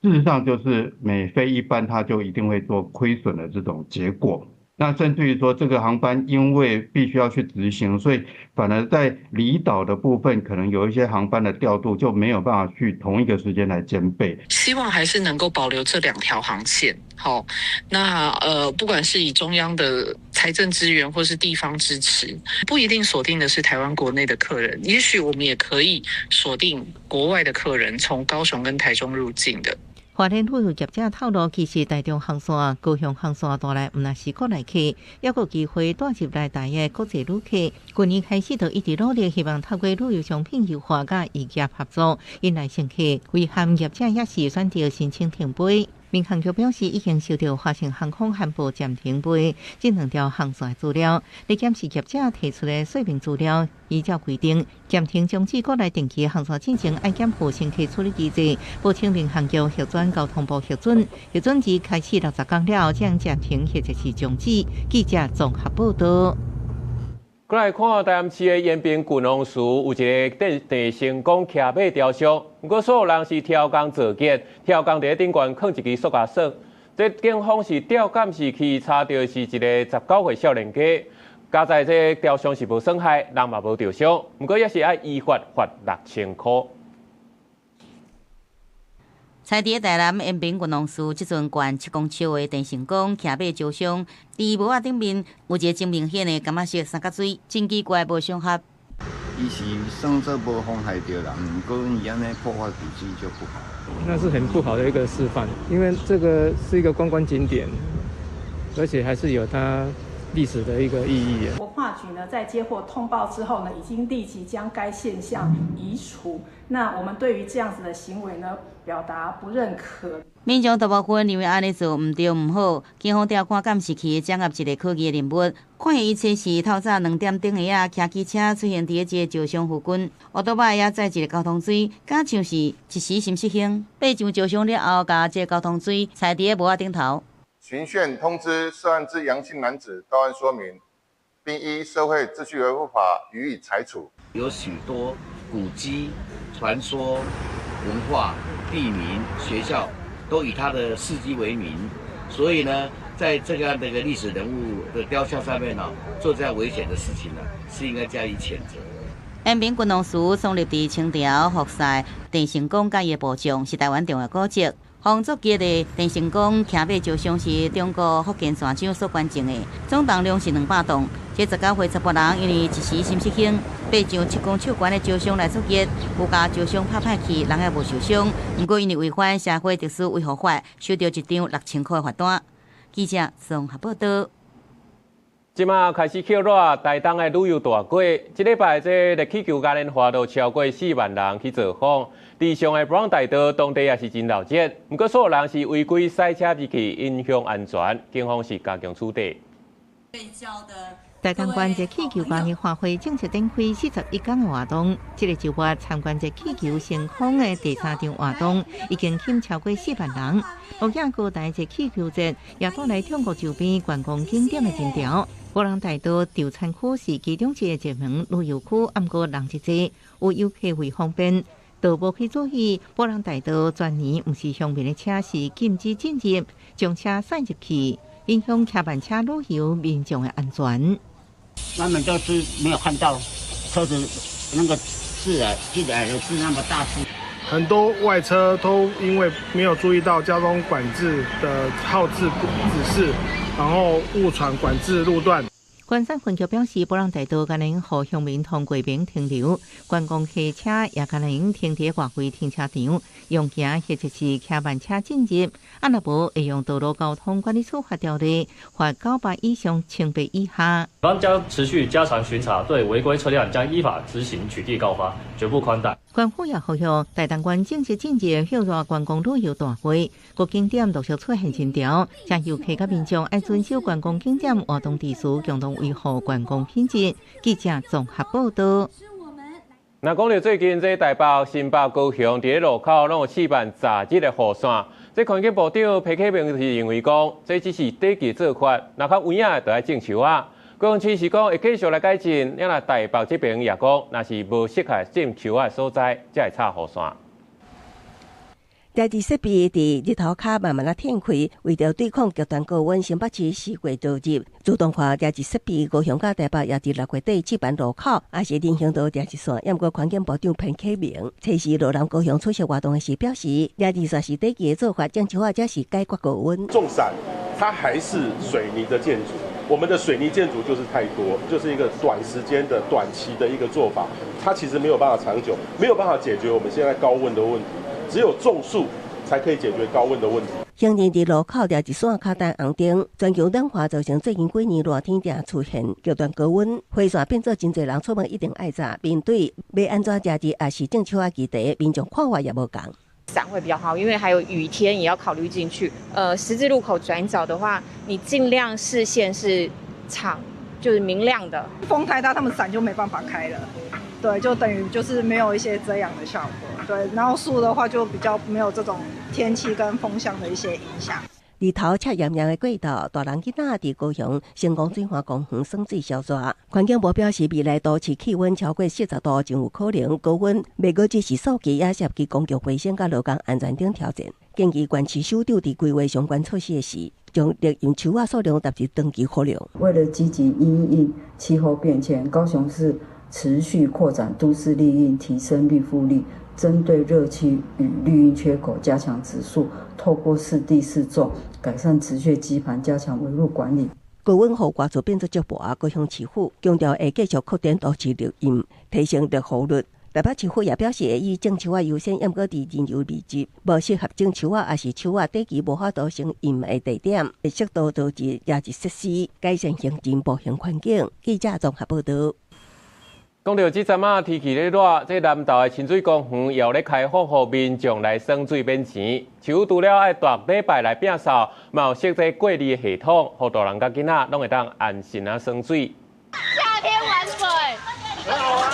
事實上就是每飛一班，它就一定會做虧損的這種結果。那甚至於說，這個航班因為必須要去執行，所以反而在離島的部分，可能有一些航班的調度就沒有辦法去同一個時間來兼備。希望還是能夠保留這兩條航線。好，那不管是以中央的財政資源或是地方支持，不一定鎖定的是台灣國內的客人，也許我們也可以鎖定國外的客人，從高雄跟台中入境的。花蓮旅遊業者透露，其實台中航線、高雄航線帶來毋但是國內客，猶閣有機會帶入來台的國際旅客。去年開始就一直努力，希望透過旅遊商品優化佮異業合作，引來乘客。遺憾業者也是選擇申請停飛。民航局表示，已經收到華信航空宣布暫停飛這兩條航線的資料，來檢視業者提出的說明資料。依照規定，暫停終止國內定期航線進前，愛檢附乘客處理機制，報請民航局核准交通部核准，核准日開始60天了後，將暫停或者是終止。記者綜合報道。過來看台南市的延平郡王祠有一个鄭成功騎馬雕像，毋過所有人是挑工做結，挑工佇咧頂懸囥一支塑膠索。這警方是調監視器查著是一个19歲少年家，佳哉這雕像是無損害，人嘛無著傷，毋過也是愛依法罰6000箍。在佇台南延平郡王祠，這尊懸7公尺的鄭成功騎馬雕像，佇帽仔頂面有一个真明顯的柑仔色三角錐，真奇怪無相合。伊是算做無妨害著人，毋過伊按呢破壞古蹟就不好。那是很不好的一個示範，因為這個是一個觀光景點，而且還是有它歷史的一個意義。文化局呢，在接獲通報之後呢，已經立即將該現象移除。那我們對於這樣子的行為呢，表達不認可。民眾大部分認為按呢做毋對毋好，警方調看監視器，掌握一個可疑的人物。看見伊這是透早2點鐘的仔，騎機車出現佇這個石像附近，烏多擺也載一個交通錐，敢像是一時心失興，爬上石像了後，共這個交通錐踩佇個帽仔頂頭。循線通知涉案之楊姓男子到案說明，並依社會秩序維護法予以裁處。有許多古蹟、傳說、文化、地名、學校都以他的事蹟為名，所以呢，在這樣的一個歷史人物的雕像上面呢，做這樣危險的事情呢，是應該加以譴責。延平郡王祠創立佇清朝，福賽鄭成功佮伊的部將是臺灣重要古蹟。風足記的鄭成功騎馬石像是中國福建泉州所捐贈的，總重量是200磅。這19歲查埔人因為一時心失興，爬上7公尺懸的石像來作業，有共石像拍歹去，人也無受傷。毋過因為違反社會秩序維護法，收著一張6000箍的罰單。記者綜合報道。這馬開始熱熱，台東的旅遊大季，這禮拜這熱氣球嘉年華都超過4萬人去造訪。地上的伯朗大道當地也是真鬧熱，毋過所有人是違規駛車入去，影響安全，警方是加強處理。台東縣熱氣球嘉年華會正式展開41天的活動，這個週末參觀熱氣球升空的第三場活動，已經吸引超過4萬人。鹿野高台熱氣球節也帶來中國周邊觀光景點的人潮。伯朗大道稻田區是其中一個熱門旅遊區，毋過人濟濟，有遊客為方便，都無去注意。伯朗大道全年毋是鄉民的車是禁止進入，將車駛入去，影響騎慢車旅遊民眾的安全。他們就是沒有看到車子那個字啊進來的是那麼大隻。很多外車都因為沒有注意到交通管制的號誌指示，然後誤闖管制路段。關山分局表示，伯朗大道敢若予鄉民通過免停留，觀光客車也敢若停佇外圍停車場，用行或者是騎慢車進入，啊若無會用道路交通管理處罰條例，罰900以上1800以下。方將持續加強巡查，對違規車輛將依法執行取締告發，絕不寬待。縣府也呼籲台東縣正式進入熱熱觀光旅遊大季，各景點陸續出現人潮，請遊客佮民眾愛遵守觀光景點活動秩序，共同維護觀光品質。記者綜合報道。那講著最近這台北、新北、高雄佇咧路口攏有試辦閘日的雨傘，這環境部長彭啟明是認為講，這只是短期做法，若較有影就愛種樹仔。高雄市是講會繼續來改進，若台北這邊也講，若是無適合種樹仔的所在，才會插雨傘。遮治設備佇日頭跤慢慢仔展開，為著對抗極端高溫，新北市四月投入自動化遮治設備，高雄佮台北也佇6月底試辦路口，也是人行道遮治線。毋過環境部長彭啟明，測試羅南高雄出席活動時表示，遮治線是短期的做法，種樹仔才是解決高溫。種傘，它還是水泥的建築，我們的水泥建築就是太多，就是一個短時間的短期的一個做法，它其實沒有辦法長久，沒有辦法解決我們現在高溫的問題。只有種樹才可以解決高溫的問題。行人佇路口掠一線跤等紅燈，全球暖化造成最近幾年熱天定出現極端高溫，火線變做真濟人出門一定愛紮。面對欲按怎遮治，抑是種樹仔議題，民眾看法也無仝。傘會比較好，因為還有雨天也要考慮進去。十字路口轉角的話，你盡量視線是敞，就是明亮的。風太大，他們傘就沒辦法開了。對，就等於就是沒有一些遮陽的效果。對，然後樹的話就比較沒有這種天氣跟風向的一些影響。日頭赤炎炎的過晝，大人囡仔佇高雄成功水岸公園耍水消熱。環境部表示，未來都市氣溫超過40度，真有可能高溫。袂閣只是數據，也涉及公共衛生佮勞工安全等挑戰。建議縣市首長佇規劃相關措施時，將綠蔭樹仔數量納入長期考量。為了積極因應氣候變遷，高雄市持續擴展都市綠蔭，提升綠覆率。針對熱區與綠蔭缺口，加強植樹，透過適地適種，改善植穴基盤，加強圍路管理。高溫予外厝變做足薄，高雄市府強調會繼續擴展都市綠蔭，提升綠護率。台北市府也表示會以種樹仔優先，毋過佇人流密集、無適合種樹仔，抑是樹仔短期無法度成蔭的地點，會適度投資壓制設施，改善行人步行環境。記者綜合報道。講到這陣仔天氣咧熱，這南投的親水公園又咧開放予民眾來耍水免錢。市府除了愛逐禮拜來摒掃，嘛有設這過濾的系統，予大人佮囡仔攏會當安心啊耍水。夏天玩水，很好啊！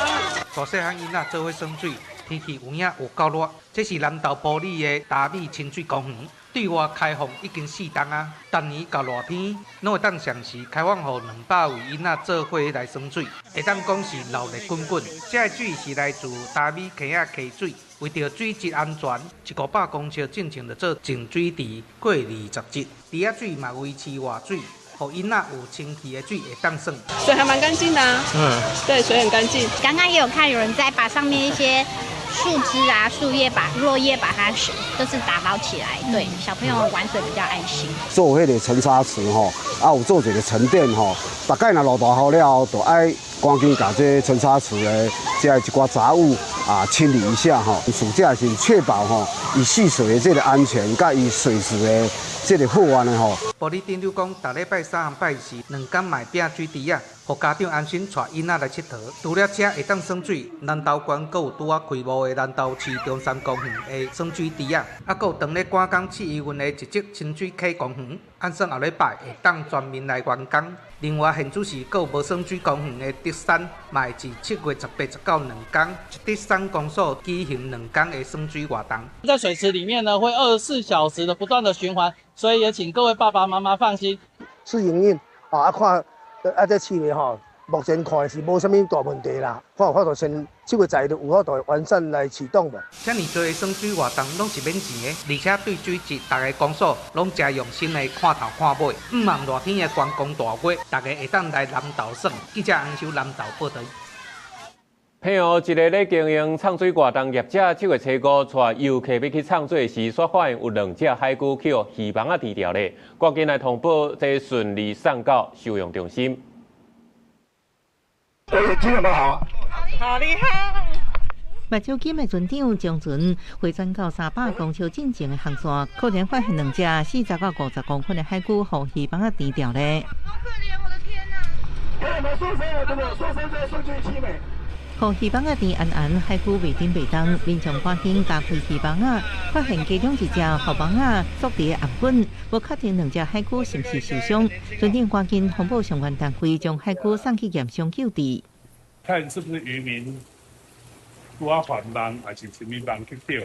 大細漢囡仔做伙耍水，天氣有影有夠熱。這是南投埔里的達美親水公園，對外開放已經四冬啊，逐年到熱天，攏會當上時開放予200位囡仔做伙來耍水，會當講是鬧熱滾滾。這个水是來自達美溪仔溪水，為著水質安全，1、500公尺進前就做淨水池過濾雜質，池仔水嘛維持活水。予囡仔有清氣的水會當耍，水還蠻乾淨的啊。嗯，對，水很乾淨。剛剛也有看有人在把上面一些樹枝啊、樹葉把落葉把它就是打撈起來，對小朋友玩水比較安心。做彼個沉沙池吼，啊有做一個沉澱吼，大概若落大雨了後，就愛趕緊共這沉沙池的這一寡雜物啊清理一下吼。暑假是確保吼伊戲水的這個安全，佮伊水質的這個好安呢吼。埔里鎮長講，逐禮拜三和拜四兩工嘛會摒水池仔，予家長安心帶囡仔來𨑨迌。除了遮會當耍水，南投縣閣有拄仔開幕的南投市中山公園的耍水池仔，啊，閣有當咧趕工試營運的一則親水溪公園，按算後禮拜會當全面來完工。另外，現主時閣有無耍水公園的竹山，嘛會佇7月18、19兩工，竹山公所舉行兩工的耍水活動。在水池裡面呢，會24小時的不斷的循環，所以也請各位爸爸媽媽放心。試營運啊，看啊，這試咧吼，目前看是無啥物大問題啦。看有法度先7月十日有法度完善來啟動無？遮爾濟的耍水活動攏是免錢的，而且對水質，逐个公所攏誠用心的看頭看尾。毋望熱天的觀光大月，大家會當來南投耍。記者洪秀南投報導。澎湖一个咧經營藏水活動業者，7月初五帶遊客欲去藏水時，煞發現有兩隻海龜去予漁網仔纏著咧，趕緊來通報，這順利送到收容中心。今天好，好厲害！目睭金的船長將船回轉到300公尺進前的航線，可能發現兩隻40到50公分的海龜予漁網仔纏著咧。好可憐，我的天哪！予漁網仔纏絚絚，海龜袂振袂動，民眾趕緊加開漁網仔，發現其中一隻予網仔束佇頷頸，無確定兩隻海龜是毋是受傷。船長趕緊通報相關單位，將海龜送去驗傷救治。看是不是漁民拄仔翻網，還是啥物網去釣，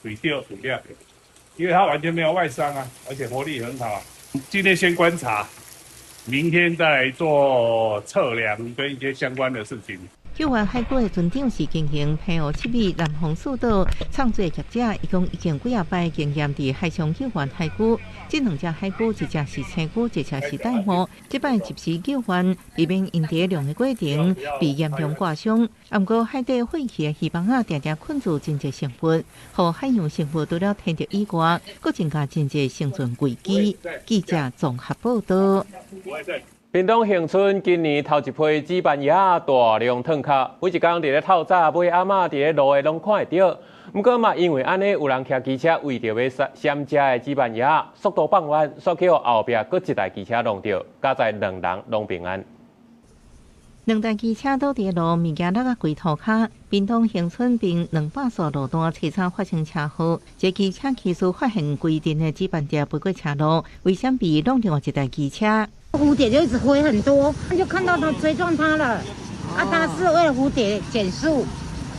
對釣對掠，因為它完全沒有外傷啊，而且活力很好。今天先觀察，明天再做測量跟一些相關的事情。救援海龜的船長是經營澎湖七尾南風四島藏水業者，伊講已經幾仔擺經驗佇海上救援海龜。這兩隻海龜，一隻是青龜，一隻是玳瑁。這擺及時救援，避免𪜶佇浪的過程被嚴重割傷。毋過海底廢棄的漁網仔，定定困住真濟生物，予海洋生物除了天敵以外，閣增加真濟生存危機。記者綜合報導。屏東恆春今年頭一批紫斑鷗大量褪殼，每一工佇咧透早買阿嬤佇咧路的攏看會著。毋過嘛，因為按呢，有人騎機車為著欲閃遮的紫斑鷗，速度放慢，煞去予後壁閣一台機車撞著，佳哉兩人攏平安。兩台機車倒佇路，物件落甲規塗跤。屏東恆春邊200線路段，車廠發生車禍，這機車騎士發現規陣的紫斑蝶飛過車路，為閃避挵另外一台機車。蝴蝶就一直飛很多，就看到他追撞他了。啊，他是為了蝴蝶減速，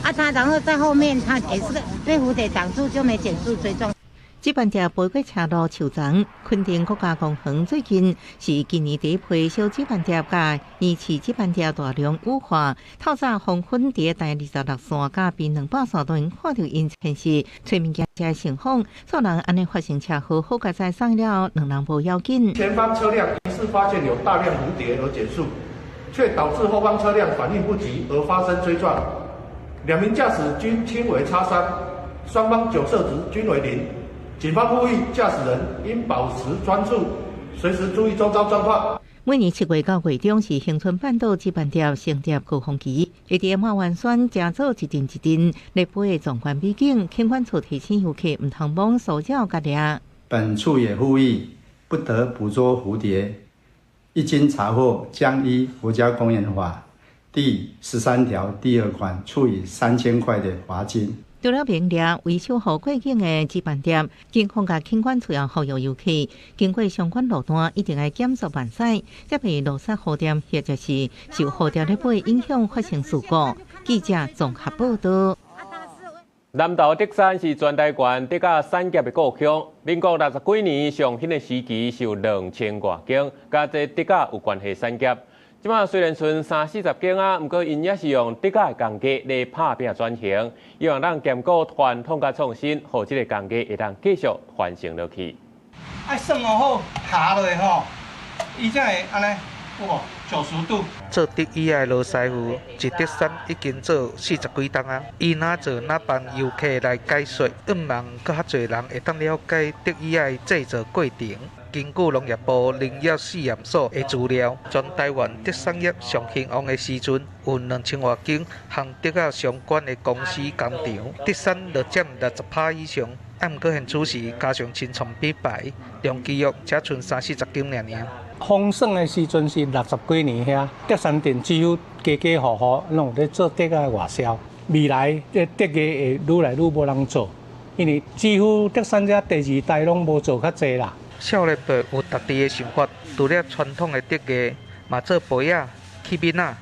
啊，他然後在後面，他也是被蝴蝶擋住，就沒減速追撞。紫斑蝶飛過車路樹叢，墾丁國家公園最近是今年第一批小紫斑蝶佮年翅紫斑蝶大量羽化。透早黃昏佇台26線佮屏200線都能看著𪜶遷徙，揣物件食成風，做人按呢發生車禍，好佳哉送了兩人無要緊。前方車輛疑似發現有大量蝴蝶而減速，卻導致後方車輛反應不及而發生追撞，兩名駕駛均輕微擦傷，雙方酒測值均為0。警方呼籲駕駛人應保持專注，隨時注意周遭狀況。每年7月到月中是恆春半島紫斑蝶成蝶高峰期，會佇馬灣山成做一陣一陣咧飛的壯觀美景，輕管處提醒遊客毋通罔騷擾佮掠。本處也呼籲不得捕捉蝴蝶，一經查獲，將依國家公園法第13條第2款處以3000塊的罰金。除了明掠維修予過境的紫斑蝶，警方佮輕管處也呼籲遊客經過相關路段，一定愛減速慢駛，才袂落殺蝴蝶，或者是受蝴蝶咧飛影響發生事故。記者綜合報導。南投竹山是全台灣竹仔產業的故鄉。民國60幾年上興的時期是有2000外間，佮這竹仔有關係產業。這馬雖然賰30-40間啊，毋過𪜶也是用竹仔的工藝來拍拚轉型，希望咱兼顧傳統佮創新，予這个工藝會當繼續傳承落去。愛算好下落吼，伊才會按呢，有無90度。做竹椅仔的羅師傅，佇竹山已經做40幾冬啊。伊若做若幫遊客來解說，向望閣較濟人會當了解竹椅仔的製作過程。根據農業部農業試驗所的資料，全台灣竹產業上興旺的時陣，有2000外間和竹仔相關的公司工廠，竹山就佔60%以上。啊，毋過現此時加上新創品牌，長期約才賰30-40間爾爾。風盛的時陣是60幾年遐，竹山鎮幾乎家家戶戶攏有咧做竹仔外銷。未來這竹藝會愈來愈無人做，因為幾乎竹山這第二代攏無做較濟啦。少年輩有家己的想法，除了傳統的竹藝，嘛做杯仔、器皿仔、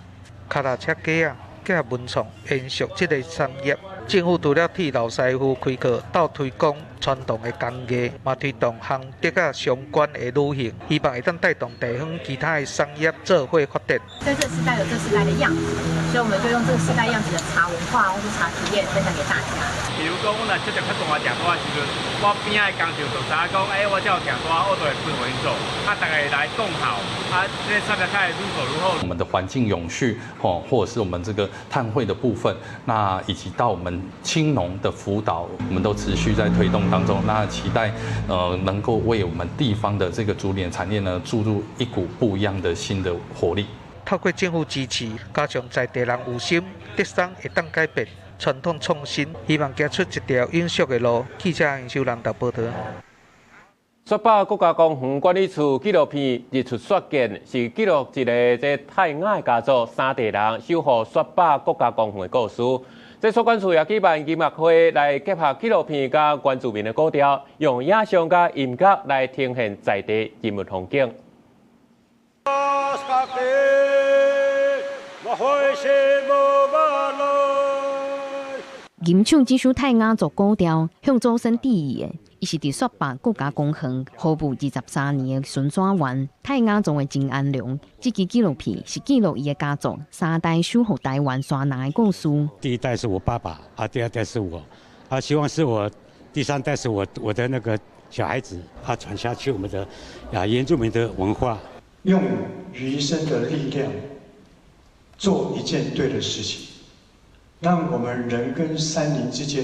跤踏車架仔，結合文創，延續這个產業。政府除了替老師傅開課，鬥推廣傳統的工藝，嘛推動和竹仔相關的旅行，希望會當帶動地方其他的產業做伙發展。在這個時代有這個時代的樣子，所以我們就用這個時代樣子的茶文化或是茶體驗分享給大家。比如講，阮若接著較大訂單的時陣，我邊仔的工廠就知影講，欸，我這有訂單，我就會分予𪜶做，啊，大家來共好，啊，這個產業才會愈做愈好。我們的環境永續，吼，或者是我們這個碳匯的部分，那以及到我們青農的輔導，我們都持續在推動當中。那期待，能夠為我們地方的這個竹林產業呢，注入一股不一樣的新的活力。透過政府支持，加上在地人有心，竹山會當改變傳統創新，希望行出一條永續的路。記者楊秀蘭報導。雪霸國家公園管理處紀錄片《日出雪見》是記錄一个這泰雅的家族三代人守護雪霸國家公園的故事。這雪管處也舉辦音樂會來結合紀錄片佮原住民的古調，用影像佮音樂來呈現在地人文風景。吟唱這首泰雅族古調，向祖先致意的，伊是佇雪霸國家公園服務23年的巡山員泰雅族的鄭安良。這支紀錄片是記錄伊的家族三代守護台灣山林的故事。第一代是我爸爸，啊，第二代是我，啊，希望是我第三代是我的那個小孩子，啊，傳下去我們的啊原住民的文化。用餘生的力量做一件對的事情。讓我們人跟山林之間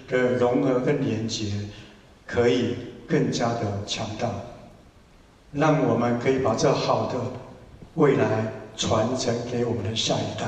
的融合跟連結可以更加的強大，讓我們可以把這好的未來傳承給我們的下一代，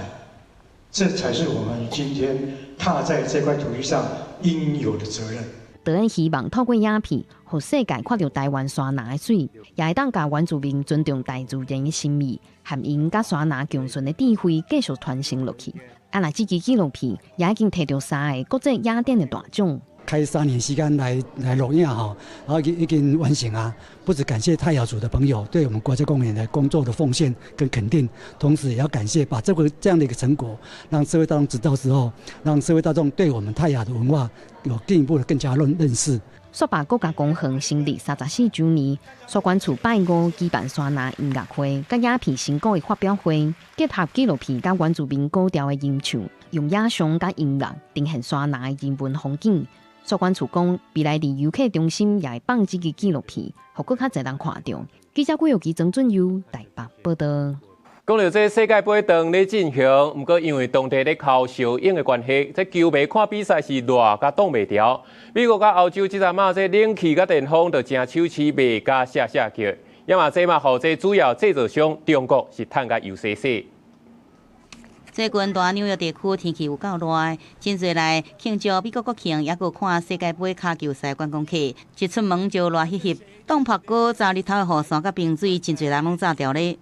這才是我們今天踏在這塊土地上應有的責任。導演希望透過影片，予世界看著台灣山林的媠，也會當共原住民尊重大自然的心意，和𪜶佮山林共存的智慧繼續傳承落去。啊，若這支紀錄片也已經摕著三个國際影展的大獎。開3年時間來錄影吼，然後已經完成啊！不只感謝泰雅族的朋友對我們國家公園的工作的奉獻跟肯定，同時也要感謝把這樣的一個成果，讓社會大眾知道之後，讓社會大眾對我們泰雅的文化有進一步的更加認識。雪霸國家公園成立34週年，雪管處拜五舉辦山林音樂會，佮影片成果的發表會，結合紀錄片佮原住民古調的吟唱，用影像佮音樂呈現山林的人文風景。雪管處講，未來佇遊客中心也會放這支紀錄片，予閣較濟人看著。記者郭玉琪、曾俊佑台北報導。講著這世界盃當咧進行，毋過因為當地咧哭燒鷹的關係，這球迷看比賽是熱共擋袂牢。美國佮歐洲這陣仔這冷氣佮電風都誠手持袂佮卸卸叫。也嘛這嘛，予這主要製造商中國是趁甲油洗洗。最近大紐約地區天氣有夠熱，真濟來慶祝美國國慶，抑閣看世界盃跤球賽觀光客，一出門就熱翕翕，凍曝閣早日頭的雨傘佮冰水，真濟人攏炸掉咧。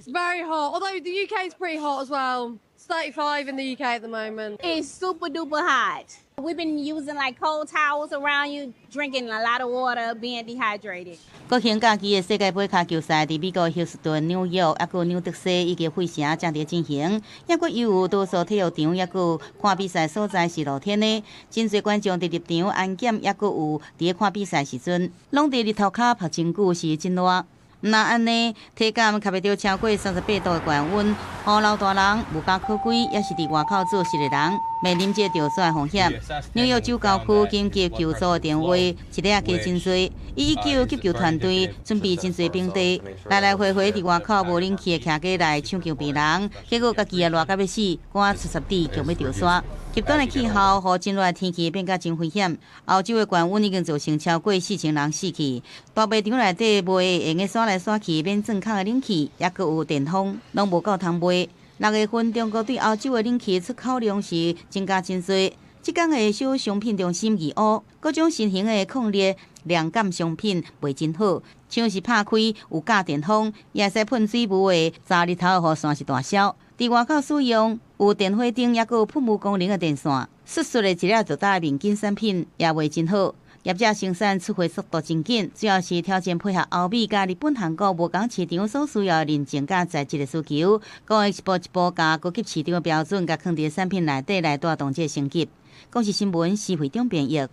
Very hot, although the UK is pretty hot as well. It's 35 in the UK at the moment. It's super duper hot. We've been using like cold towels around you, drinking a lot of water, being dehydrated. 國慶假期的世界盃跤球賽，佇美國休斯頓、紐約、抑閣紐澤西以及費城正佇進行。抑閣有多數體育場，抑閣看比賽所在是露天的，真濟觀眾佇入場安檢，抑閣有佇看比賽時陣，攏佇日頭跤曝真久是真熱。毋若按呢，體感較袂著超過38度的高溫，予老大人無家可歸，抑是佇外口做事的人，面臨這著煞風險。紐約州郊區緊急求助的電話一日也加真濟，119急救團隊準備真濟冰袋，來來回回佇外口無冷氣的徛家來搶救病人，結果家己也熱甲欲死，汗溼溼滴，強欲著沙。極端的氣候，予真熱的天氣變甲真危險。歐洲的高溫已經造成超過4000人死去。大賣場內底賣會用得刷來刷去免轉空的冷氣，抑閣有電風，攏無夠通賣。6月份，中國對歐洲的冷氣出口量是增加真濟。這工的小商品中心義烏，各種新型的抗熱涼感商品賣真好，像是拍開有加電風，也會使噴水霧的早日頭的雨傘是大銷。佇外口使用有電火燈，抑閣有噴霧功能的電線，雪雪的一粒就焦的面巾產品也賣真好。業者生產出貨速度真緊，主要是條件配合歐美佮日本、韓國無仝市場所需要的認證佮材質的需求，閣會一步一步共高級市場的標準，共囥佇產品內底來帶動這個升級。公視新聞施惠中編譯。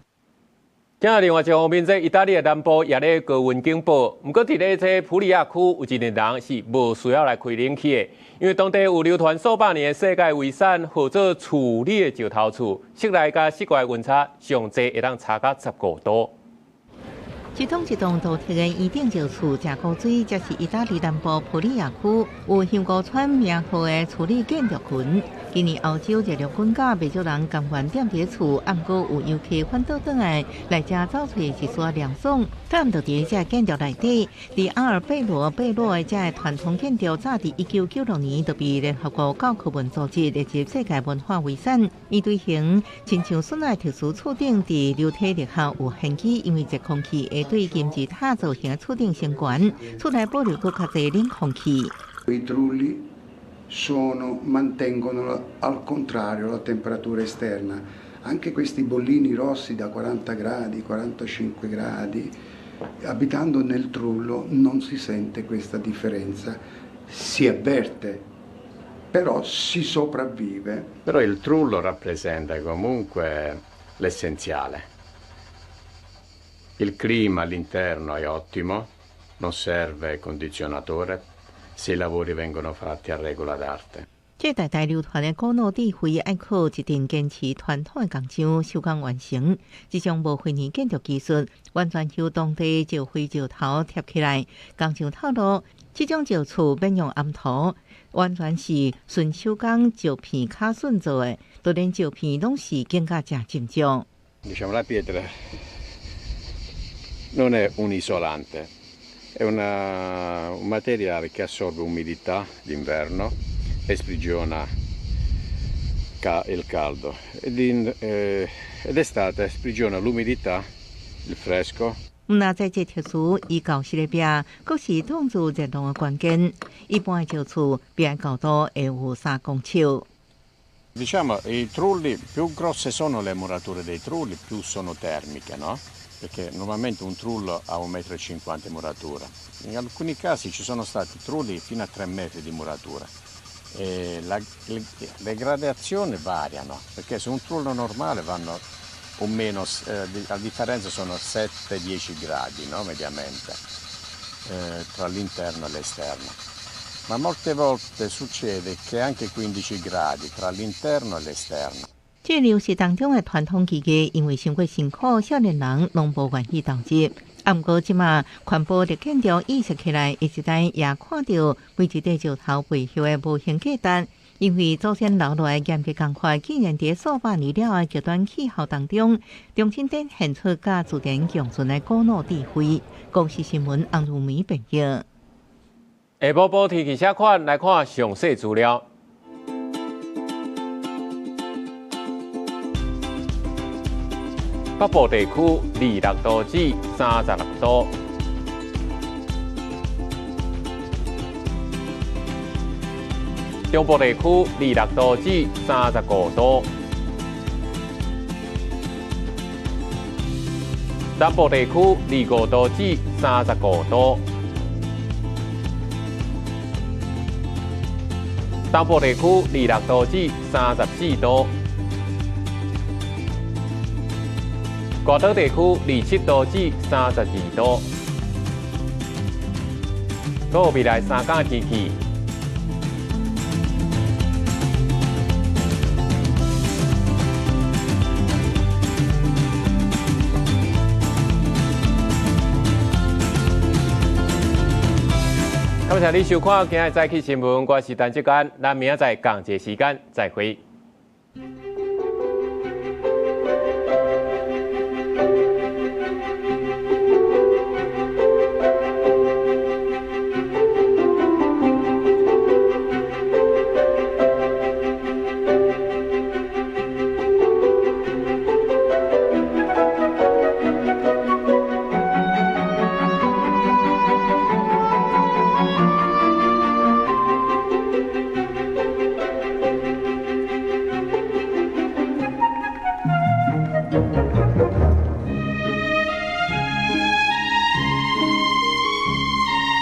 今日另外一方面，這意大利的南部也咧高溫警報。毋過，佇咧這普利亞區有一個人是無需要來開冷氣的，因為當地有流傳數百年的世界遺產，號做處理的石頭厝，室內佮室外溫差上濟會當差到15度。這棟一棟獨特的圓頂石厝，誠古錐，這是意大利南部普利亞區有香菇村名號的處理建築群。今年歐洲熱浪滾甲，袂少人甘願踮佇厝，毋過有遊客反倒轉來來遮走揣一絲涼爽。踮佇這建築內底，佇阿爾貝羅貝洛的這个傳統建築，早佇1996年就被聯合國教科文組織列入世界文化遺產。伊隊形親像筍仔特殊厝頂，佇流體力學有玄機，因為熱空氣會對金字塔造型的厝頂升懸，厝內保留閣較濟冷空氣。 I trulli mantengono al contrario la temperatura esterna. Anche questi bollini rossi da 40 gradi, 45 gradi, abitando nel trullo non si sente questa differenza, si avverte, però si sopravvive. Però il trullo rappresenta comunque l'essenziale. Il clima all'interno è ottimo, non serve condizionatore se i lavori vengono fatti a regola d'arte. 這代代流傳的古老智慧，愛靠一陣堅持傳統的工匠手工完成。這種無水泥建築技術，完全由當地石灰石頭疊起來。工匠透露，這種石厝免用頷塗，完全是純手工石片敲筍做的，就連石片攏是揀甲誠精緻。 Diciamo, la pietra non è un isolante, è un materiale che assorbe umidità d'inverno e sprigiona il caldo ed estate sprigiona l'umidità, il fresco. 毋若在這特殊伊舊式的壁，閣是擋住熱浪的關鍵。一般的石厝壁高度會有3公尺。 Diciamo, i trulli, più grosse sono le murature dei trulli, più sono termiche, no? Perché normalmente un trullo ha 1,50 m di muratura. In alcuni casi ci sono stati trulli fino a 3 metri di muratura. E le gradazioni variano, perché su un trullo normale vanno un meno, la differenza sono 7-10 gradi, no? Mediamente, tra l'interno e l'esterno. Ma molte volte succede che anche 15 gradi tra l'interno e l'esterno. 這流失當中的傳統技藝，因為傷過辛苦，少年人攏無願意投入。啊，毋過這馬環保的建築意識起來，一代也看著每一塊石頭背後的無形價值。因為祖先留落來嚴格工法，竟然佇數百年了的極端氣候當中，重新展現出佮自然共存的古老智慧。公視新聞洪如梅編譯。下晡晡天氣啥款？來看詳細資料。北部地區26度至36度，中部地區26度至35度，南部地區25度至35度。東部地區26度至34度，外島地區27度至32度。閣有未來三天天氣。感謝你收看今日早起新聞，我是陳志安，咱明仔載仝一个時間再會。